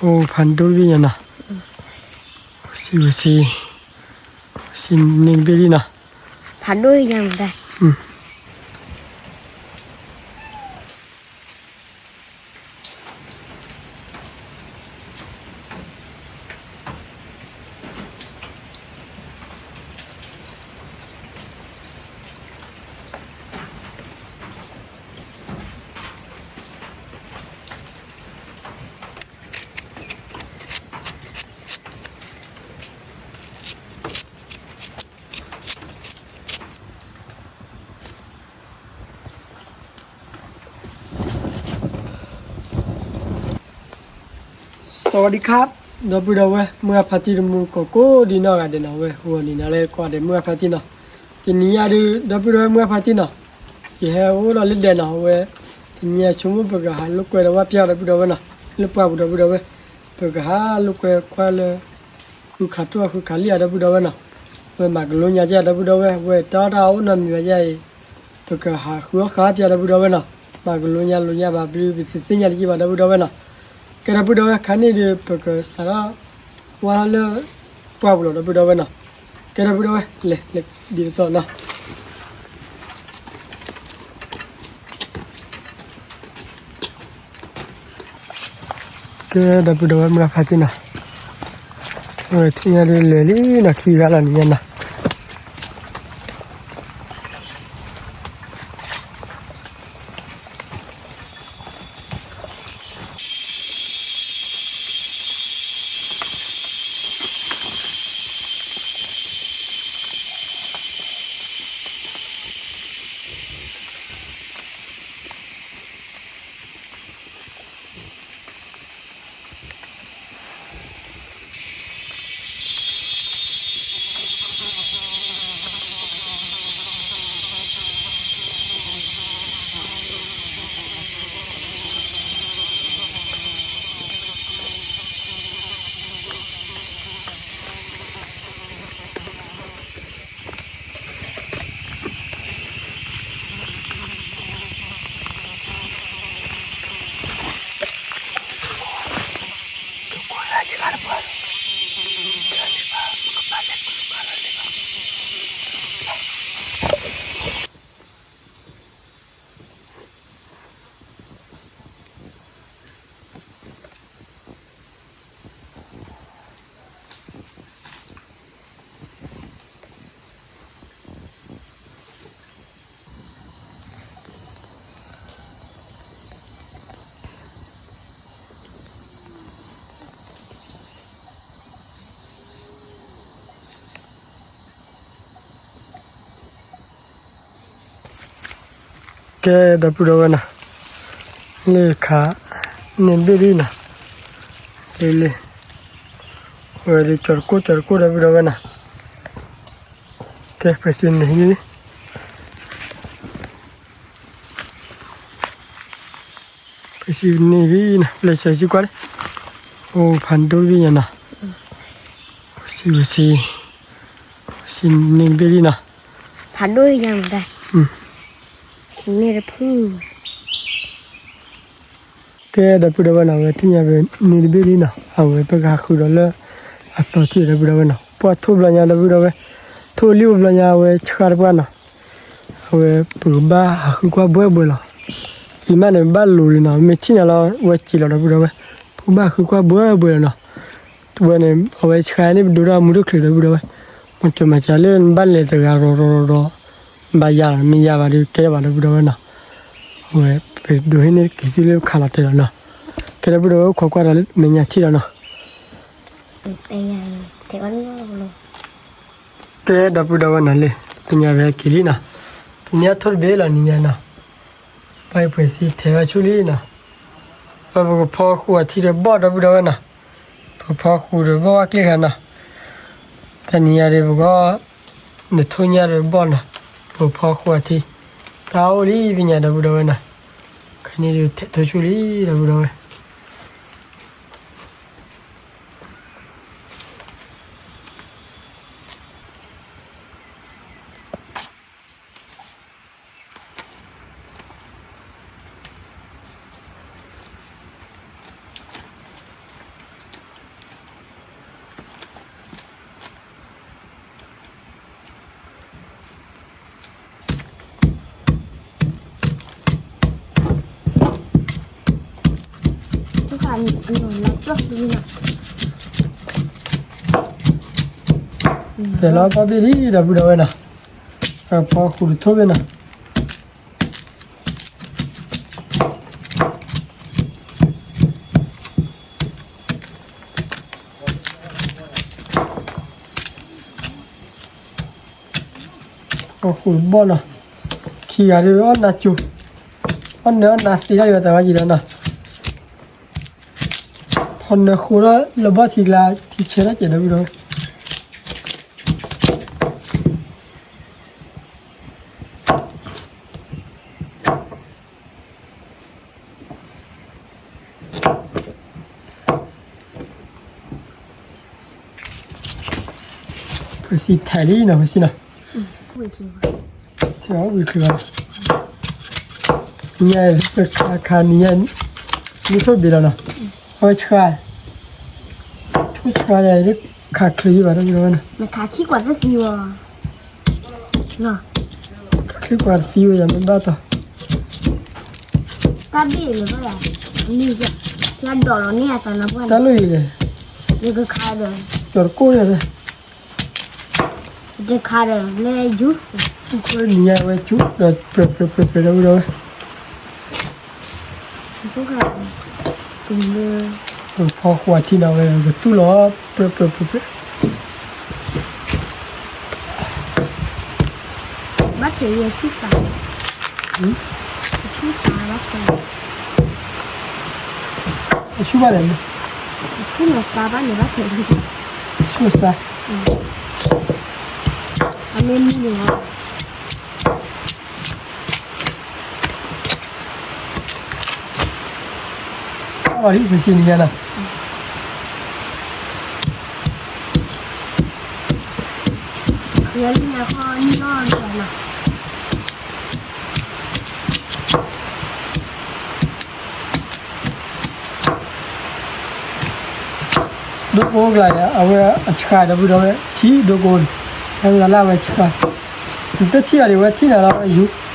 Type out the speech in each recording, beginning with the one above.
အိၣ်ဖးဒိၣ်တဘ့ၣ်ညါနီၤ, စံဝဲစံ, စံန့ၢ်တဘ့ၣ်လံနီၤ, ဖးဒိၣ်ညါမတၤ สวัสดีครับ ဒီပုၢ်ဒီဝဲၢ် မုၢ်အဖါတံၢ်တမူ ကိးကိးဒံးနီၢ်ဂၤဒဲးနီၤ ဝဲဟူအီၤန့ၣ်နီၤ လၢကိးဂၤဒဲး မုၢ်အဖါတံၢ်နီၤ, တနံၤညါဒုး ဒီပုၢ်ဒီဝဲၢ် မုၢ်အဖါတံၢ်နီၤ, ယဟဲအိၣ်ဒီးလၢဒဲးနီၤ ဝဲ တနံၤညါဆိကမိၣ် ပကဟးလိာ်ကွဲဒီးဝၣ်ပျၢ် ဒီပုၢ်ဒီဝဲၢ်နီၤ, လၢပှၢ်ပူၤ ဒီပုၢ်ဒီဝဲၢ်, ပကဟးလိာ်ကွဲကွၢ်လၢ ဃုခးထီၣ်ဃုခးလံဧါ ဒီပုၢ်ဒီဝဲၢ်နီၤ, ဝဲမၤကလိညါကဲ ဒီပုၢ်ဒီဝဲၢ် ဝဲတၢ်တၢ်အိၣ်နီတမံၤဘၣ်ယါအံၤ, ပကဟးဃုအီၣ်ဃာ်ပျၢ် ဒီပုၢ်ဒီဝဲၢ်နီၤ, မၤကလိညါလိညါဘၣ်ဘျုး ပတသ့ၣ်ညါတက့ၢ်ဘၣ် ဒီပုၢ်ဒီဝဲၢ်နီၤ, ကဲ ဒီပုၢ်ဒီဝဲၢ် ခါန့ၣ်ဒုး ပကစးထီၣ်ဝၣ်လၢပှၢ်ပူၤလီၤ ဒီပုၢ်ဒီဝဲၢ်နီၤ, ကဲ ဒီပုၢ်ဒီဝဲၢ် လဲၤ လဲၤဒ်သိးနီၤ ကဲ ဒီပုၢ်ဒီဝဲၢ် မုၢ်အဖါတံၢ်နီၤ, အဝဲထံၣ်ညါဒုးလဲၤလံနီၤ ခံဂၤလီၤနံၤညါနီၤ. ကဲ ဒီပုၢ်ဒီဝဲၢ်နီၤ, လၢခးန့ၢ်ဘ့ၣ်ဒ်နီၤ, လၢလၢ ဝဲဒ်ကၠီၤတကိၣ် ကၠီၤတကိၣ် ဒီပုၢ်ဒီဝဲၢ်နီၤ, ကဲ ပစံးန့ၢ်ဟံၣ် ပစံးန့ၢ်ဟံၣ်နီၤ ပျဲၢ်စဲးစံကွၢ်လံ, အိၣ်ဖးဒိၣ်တဘ့ၣ်ညါနီၤ, စံဝဲစံ, စံန့ၢ်တဘ့ၣ်ဒ်နီၤ, ဖးဒိၣ်ညါမတၤ န့ၢ်တဖု ကဲ ဒီပုၢ်ဒီဝဲၢ်နီၤ, အဝဲထံၣ်ညါဝဲန့ၢ်တဘ့ၣ်လံနီၤ, အဝဲပကဟးဃုာ်ဒီးလၢအသီထံၣ် ဒီပုၢ်ဒီဝဲၢ်နီၤ, ပှၢ်ထိၣ်ဘျီညါ ဒီပုၢ်ဒီဝဲၢ်, ထိၣ်လံအိၣ်ဘျီညါ အဝဲဆှါတပှၢ်နီၤ, အဝဲပကဘၣ်ဟးဃုကွၢ်ဘှဲဘှဲလီၤ, အံၤမးန့ၣ် ဘၣ်လိၤလံနီၤ, မ့ၢ်ထံၣ်ညါလီၤ ဝဲစံးလီၤ ဒီပုၢ်ဒီဝဲၢ်, ပကဘၣ်ဟးဃုကွၢ်ဘှဲဘှဲလီၤနီၤ, ဝဲန့ၣ် အဝဲဆှါန့ၣ် ပဒိတၢ်မူတချုး ဒီပုၢ်ဒီဝဲၢ်, မ့ၢ်တမၤစၢၤလၢနဘၣ်လဲၤတဂၤရီၤရီၤရီၤဒီး ဘၣ်ယၤလီၤ မ့ၢ်ယၤဘၣ်ဒီး ကဲဘၣ် ဒီပုၢ်ဒီဝဲၢ်နီၤ, အဝဲပဒိးဟံးန့ၢ်က့ၤသုလၢခးလီၤတဲာ်လီၤနီၤ, ကဲ ဒီပုၢ်ဒီဝဲၢ် အိၣ်ခိးကွၢ်ဒီးလၢမဲာ်ညါထံၣ်လီၤနီၤ, ကဲ ဒီပုၢ်ဒီဝဲၢ်နီၤ, လၢမဲာ်ညါဝဲက့ၤလံနီၤ, တနံၤအထိၣ်တဘ့ၣ်လီၤ နံၤညါနီၤ, ပှၤအံၤပှဲၤစံထဲဝဲဆူလံနီၤ, ပကဖီဃုာ်အထံဒီးဘီၣ် ဒီပုၢ်ဒီဝဲၢ်နီၤ, ပကဖီဃုာ်ဒီးဘီၣ်ဝဲကျ့ၣ်ဃာ်နီၤ, တနံၤညါဒီးပက နထိၣ်ညါဒီးဘီၣ်နီၤ, ပကဖီဃုာ်အထံ, တၢ်အိၣ်လံပညါ ဒီပုၢ်ဒီဝဲၢ်နီၤ, ခဲန့ၣ်ဒုးထဲးထိဆူၣ်လံ ဒီပုၢ်ဒီဝဲၢ် တဲလီၤပီၣ်ဘ့ၣ်လံ ဒီပုၢ်ဒီဝဲၢ်နီၤ, ဖီဃူတထိၣ်ဘ့ၣ်နီၤ. အဃိဘီၣ်နီၤ, ခံဂၤဒ်အီၣ်နၤကၠိ, အီၣ်နၢအီၣ်နၤသ့တၢ်ဒ်ဝဲတၢ်ဝဲကံၤဒီးနီၤ, ဖီနၢဃိဒီးလၢဘီၣ်ထံကျါ ထံဆဲးထီၣ်ကဲးဒီပုၢ်ဒီဝဲၢ်. ပစံးထဲးလံနီၤ ပစံးနီၤ, ထဲးဝံၤချုးဘၣ်, ညါပခးခးနံၤညါ, မ့ၢ်ထိၣ်ဘ့းလီၤနီၤ, အဝဲဆှါ, ထိၣ်ဆှါယၤ ခးချုးယံၤဘၣ်တဘျီဝဲနီၤ, နခးခံကွၢ်တသံဝဲ ခးချံကွၢ်တသံဝဲယၤမ့ၢ်ဘၣ်တီၤ, တၢ်ဘ့ၣ်လၢၤဘၣ်ယၤ, မ့ၢ်ယၤ, ယၤဒိးလီၤန့ၢ်အသးနီၤပှၢ်, တၢ်လၢယၤလဲၣ်, ယကခးဒီး, ကၠီၤတကိၢ်ယၤလဲၣ်, ယတခးဒီးလၢယူၤ, နံၤညါဝဲကၠူဒီး ပြဲပြဲပြဲပြဲဒီဝဲဒီဝဲ ဖီဃိးထံနီၤဝဲ ကတူၢ်လီၤ ပြဲပြဲပြဲပြဲ ဘၣ်ဆဲးယဲဆူၣ်သး, ဆူၣ်သးဘၣ်ဆဲး, ဆူၣ်ဘၣ်လဲၣ်, ဆူၣ်လီၤသးဘၣ်န့ၣ်ဘၣ်ဆဲး, ဆူၣ်သး, အမ့ၢ်မုၢ်န့ၣ်လီၤ အီၣ်လံ ပစံးနံၤညါနီၤ, ယဲလံနၤခီနံၤလီၤနၤနီၤ, ဒိကိးကျါယၤ အဝဲအဆှါဒီပုၢ်ဒီဝဲၢ် ထံဒိကိးန့ၣ်, ဟဲလၢအဝဲဆှါ, နတထံၣ်အီၤဒံး ဝဲထံၣ်နၤလီၤဝဲယူၤ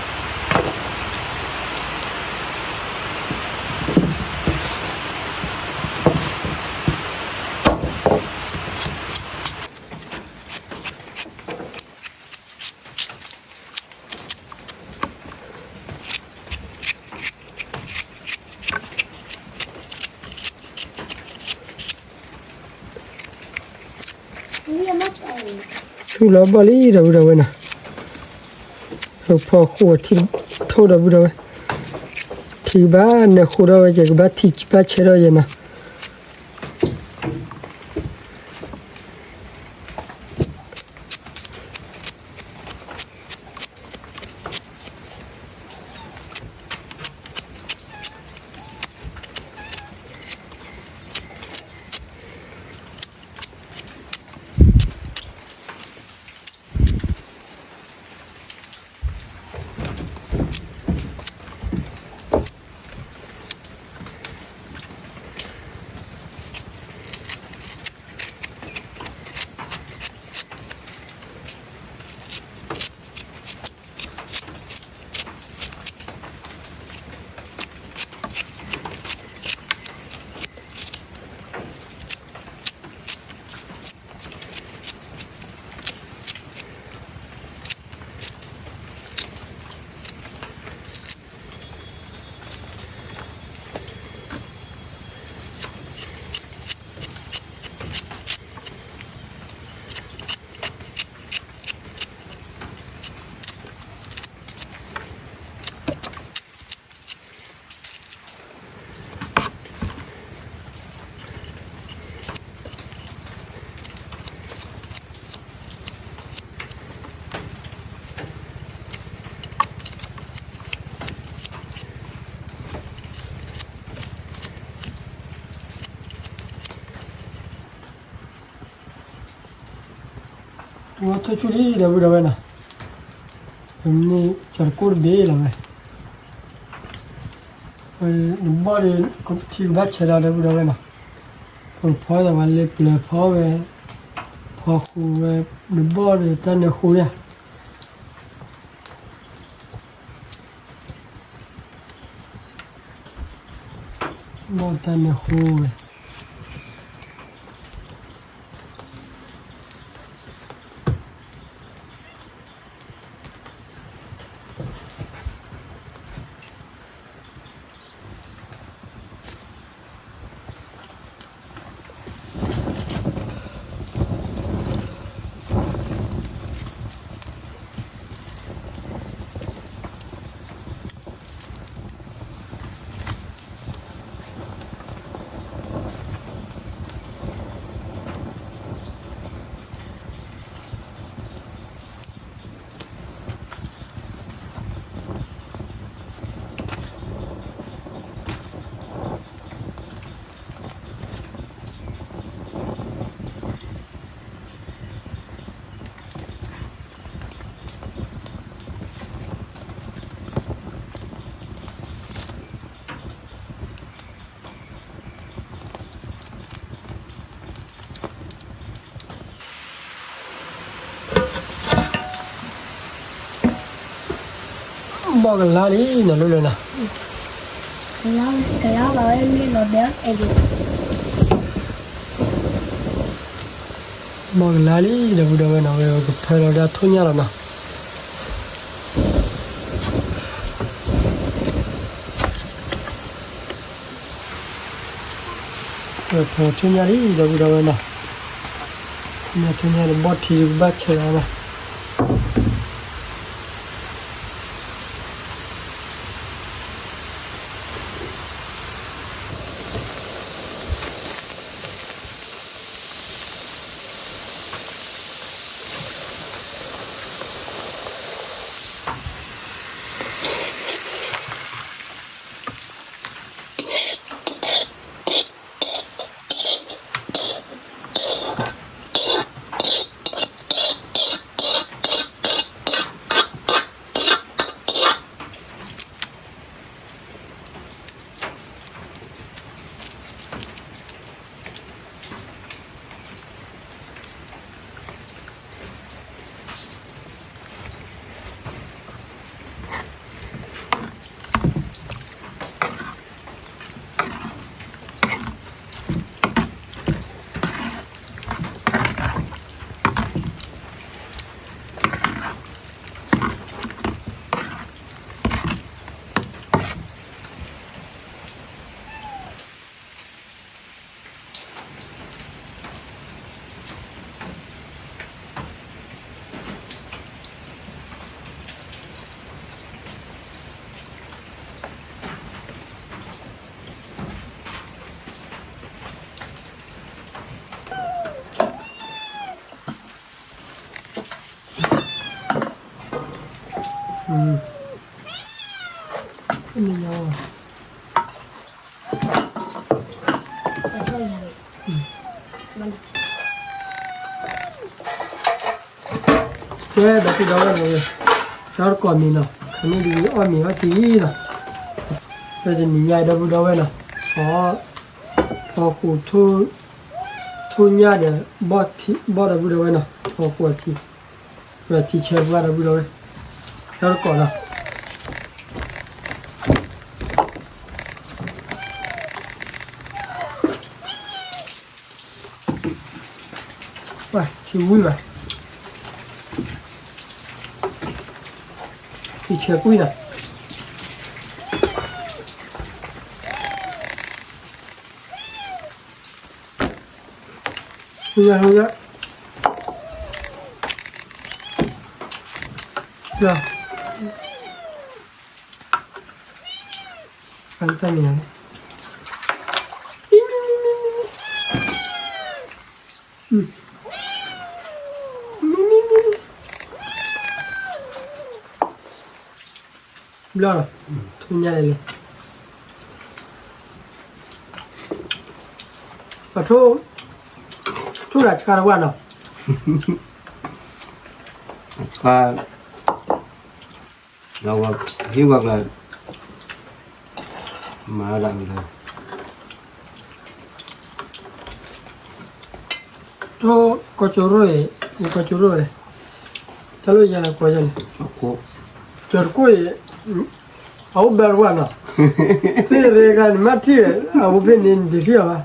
ထူလီၤဘီၣ်လံ ဒီပုၢ်ဒီဝဲၢ်နီၤ, ဖီဃိးထံထိၣ်ဒီပုၢ်ဒီဝဲၢ်, ထံကဘၣ်နၢဃိဒီးဝဲကဘၣ်ထံဘၣ်ဆဲးထီၣ်ယဲနီၤ. ဝဲထိၣ်ဆူၣ်လံ ဒီပုၢ်ဒီဝဲၢ်နီၤ, မ့ၢ်ကၠီၤတကိၢ်တဘ့ၣ်လီၤဝဲ, နဘီၣ်ဒီး ထံကဘၣ်ဆဲးလီၤ ဒီပုၢ်ဒီဝဲၢ်နီၤ, ပဖီသးဝဲလၢပျၢၤဖီဝဲ, ဖီဃိးဝဲ, နဘီၣ်ဒီးတၢ်နၢဃိယၤ ဒီး ဘီၣ်တၢ်န့ၣ်ဟူဝဲ. ဘီၣ်ကလါလံနီၤ လၢလၢနီၤ, ကလါဘၣ်ဝဲမ့ၢ်လီၤဘဲအဲၣ်ဒိး, ဘီၣ်ကလါလံ ဒီပုၢ်ဒီဝဲၢ်နီၤ, ဝဲကဖၢလီၤဒၣ်ထိၣ်ညၣ်လီၤနီၤ. ထိၣ်ညၣ်လံ ဒီပုၢ်ဒီဝဲၢ်နီၤ, ထိၣ်ညၣ် ထိၣ်ညၣ်ဒီး ဘီၣ်ထံကဘၣ်ဆဲးလီၤနီၤ. ကဲ ဒီပုၢ်ဒီဝဲၢ်နီၤ, ကၠီတကိးမံၤနီၤ, ခါန့ၣ်ဒုးအီၣ်မ့ၤအီထံလီၤ. ဖဲတနံၤညါ ဒီပုၢ်ဒီဝဲၢ်နီၤ, အီၣ် ထိၣ်ညၣ်ဒီး ဘီၣ်ဒီပုၢ်ဒီဝဲၢ်နီၤ, ထိၣ်ဃိအထံ, ပထံဆၢပှၢ် ဒီပုၢ်ဒီဝဲၢ်, ကၠီတကိးနီၤ. ထံဝံၤဘၣ်, ထံဆၢကွံာ်နီၤ. ဘျီလီၤ, ထူညါလဲၣ်လဲၣ်, ပထိၣ်, ထိၣ်တၢ်ဆှါတဝၢ်နီၤ, ဆှါ, ဟံၣ်ဝဲကျါ, မၤဒၣ်ဝဲလၢ ထိၣ်ကီၢ်ကၠိရိၣ်အံၤ, ယကီၢ်ကၠိရိၣ်လဲၣ်, တၢ်လိၣ်ယၤလၢကီၢ်ယၤန့ၣ်, ကၠိတကိၣ်အံၤ, အအိၣ်ဘဲတဝၢ်နီၤ, သ့ၣ်ရ့ကါန့ၣ် မ့ၢ်ထံၣ်ဝဲ အဝဲဖဲန့ၣ် နတထံၣ်အီၤဘၣ်.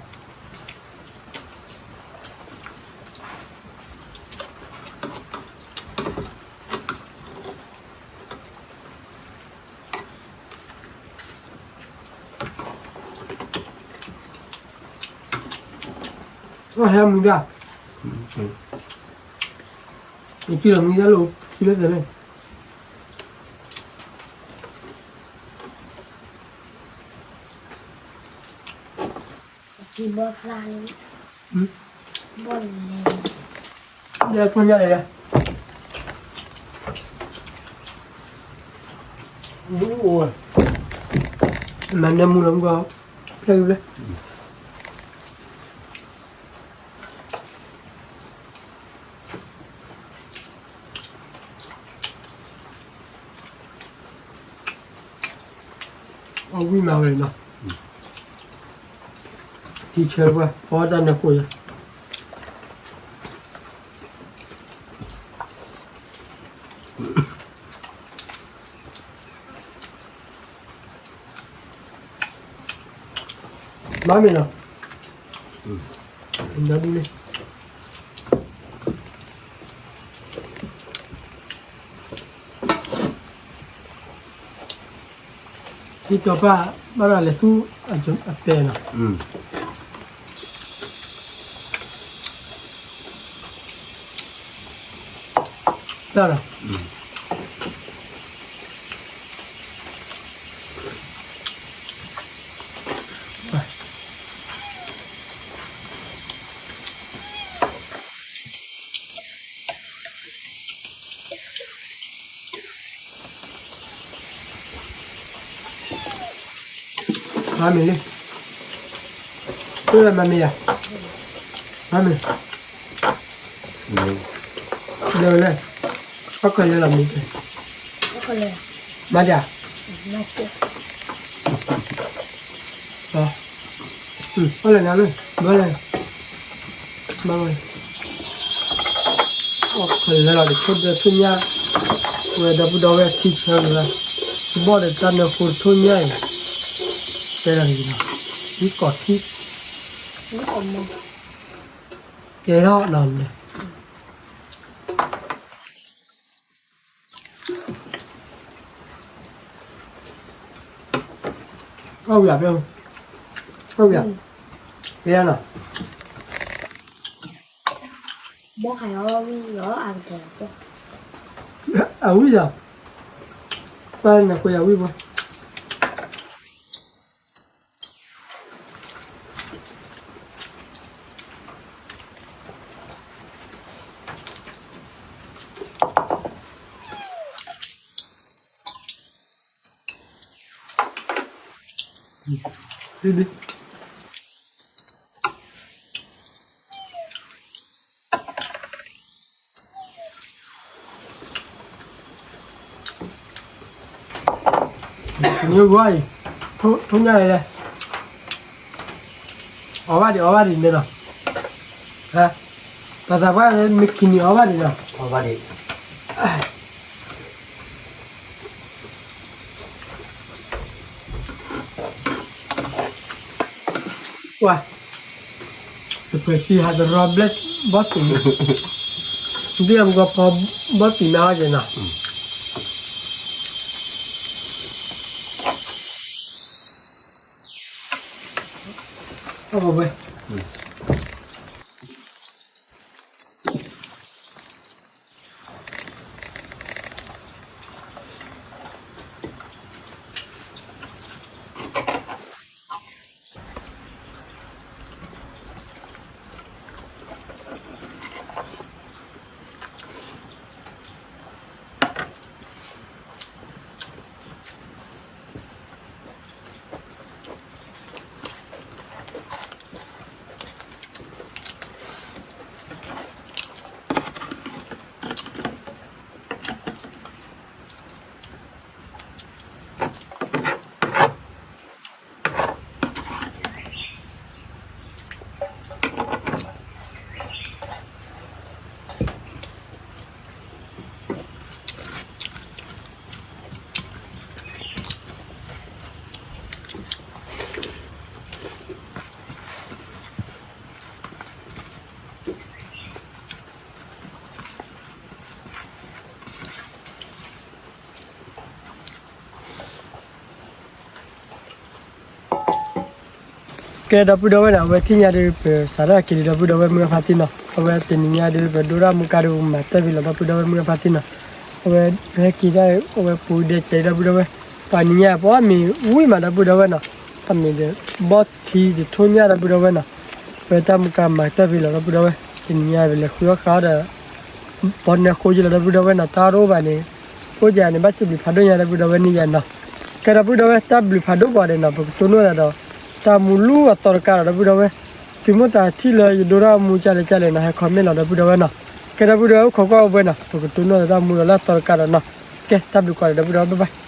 အဟဲမံၤဒၣ်, ယကံၢ်လီၤမံၤဒၣ်လိာ် ခံလၢသဲလဲၣ်. ဘီၣ်သၣ်လံ, ဘီၣ်လဲၣ်, ဒဲဖိညါလဲၣ်, မၤနၢမူလီၤမူကီၢ်, ဖျဲၣ်ဖျဲၣ် အဝံၣ်မးဝဲနီၤ, ထံဆၢဝဲ ဖီတၢ်နၢခိယၤ မၤမ့ၢ်နီၤ, ဒ်န့ၣ် ဒ်စီၤပၤ ဘၣ်ဒီးလဲၤသူအပဲနီၤ, တၢ်ဒီး မၤမ့ၢ်လံ, မၤမ့ၢ်ယၤ, မၤမ့ၢ်, လဲၤဝဲလဲၣ်, ဟီၣ်ခိၣ်လၢလီၤမ့ၢ်, မၤဒၣ် အလဲၤနၤလၢ ဘၣ်လဲၣ်, ဘၣ်လဲၣ်, အီၣ်ကလဲၤလီၤတဆိၣ်ဒီးဆိၣ်ညါ, ဝဲဒီပုၢ်ဒီဝဲၢ်ထံဆၢလီၤ, ဘီၣ်ဒီးတၢ်နၢခိတဆိၣ်ညါအံၤ, တဲလီၤတဂ့ၤလီၤ, ဒ်ကိးထံ, ကဲထီၣ်လီၤန့ၣ် အီၣ်ဝံၤဧါ, အီၣ်ဝံၤဧါ, ကဲနီၤ, ဘီၣ်ခါအီၣ်ဝံၤလီၤ အကတၢၢ်, အဝံၤလီၤ, ပၢ်နကွဲးအဝံၤဘၣ် နဂီၢ်အံၤ ထိၣ်ညါလဲၣ်လဲၣ်, အီၣ်ဘၣ်ဒံး အီၣ်ဘၣ်ဒံးန့ၣ်လီၤ, ပှၤသးပှၢ်မ့ၢ်ခံနံၤအီၣ်ဘၣ်ဒံးလီၤ, အီၣ်ဘၣ်ဒံး ကွၢ်, တပှဲၤစံဟးတရီဘျဲၣ်ဘီၣ်တံၢ်, ဒ်အမူကီၢ်ဖီဘီၣ်တံၢ်မ့ၢ်အီၣ်က့ၤနီၤ, အဝဲ အ ကဲဒီပုၢ်ဒီဝဲၢ်န့ၣ် အဝဲသ့ၣ်ညါဒီး ပစးထီၣ်က့ၤလံဒီပုၢ်ဒီဝဲၢ်မုၢ်ဂၢ်ဖါတံၢ်နီၤ, အဝဲတနံၤညါဒီး ပဒိၣ်တၢ်မူကါဒီး ပမၤတၢၢ်ဖဲလီၤဒီပုၢ်ဒီဝဲၢ်မုၢ်ဂၢ်ဖါတံၢ်နီၤ, အဝဲ ဟဲက့ၤတၢ် အဝဲပူၤဒဲကဲဒီပုၢ်ဒီဝဲၢ်, ပှၤနံၤညါပှၤမ့ၢ်ဝံၣ်မးဒီပုၢ်ဒီဝဲၢ်နီၤ, တၢ်မ့ၢ်ဒီး ဘီထံတထိညၣ်ဒီပုၢ်ဒီဝဲၢ်နီၤ, အဝဲတၢ်မူကါမၤတၢၢ်ဖဲလီၤဒီပုၢ်ဒီဝဲၢ်, တနံၤညါပလဲၤဃုအီၣ်ဃုအီဒီး ဘီနဲၣ်ဃိယလီၤဒီပုၢ်ဒီဝဲၢ်နီၤ, တၢ်တအိၣ်ဘၣ်န့ၣ်, အိၣ်ယၤန့ၣ် ဘၣ်စံးဘျုးဖးဒိၣ်ညါဒီပုၢ်ဒီဝဲၢ်န့ၣ်ယၤနီၤ, ကဲဒီပုၢ်ဒီဝဲၢ် တၢ်ဘျုးဖးဒိၣ်ပှၤဒီးနီၤ ပကတိၢ်နီၣ်သးဒီး တၢ်မူလၢအသီတကးဒီးဒီပုၢ်ဒီဝဲၢ်, သုမ့ၢ်သးထံၣ်လၢယဒိၣ်တၢ်မူကါလဲၣ်ကါလဲၣ်နီၤ ဟဲ comment လီၤဒီပုၢ်ဒီဝဲၢ်နီၤ, ကဲဒီပုၢ်ဒီဝဲၢ်အိၣ်ခိးကွၢ်အိၣ်ဘှဲနီၤ ပကတိၢ်နီၣ်သးတၢ်မူလီၤလၢအသီတကးဒီးနီၤ, ကဲတၢ်ဘျုးကိးဂၤဒဲးဒီပုၢ်ဒီဝဲၢ် bye bye.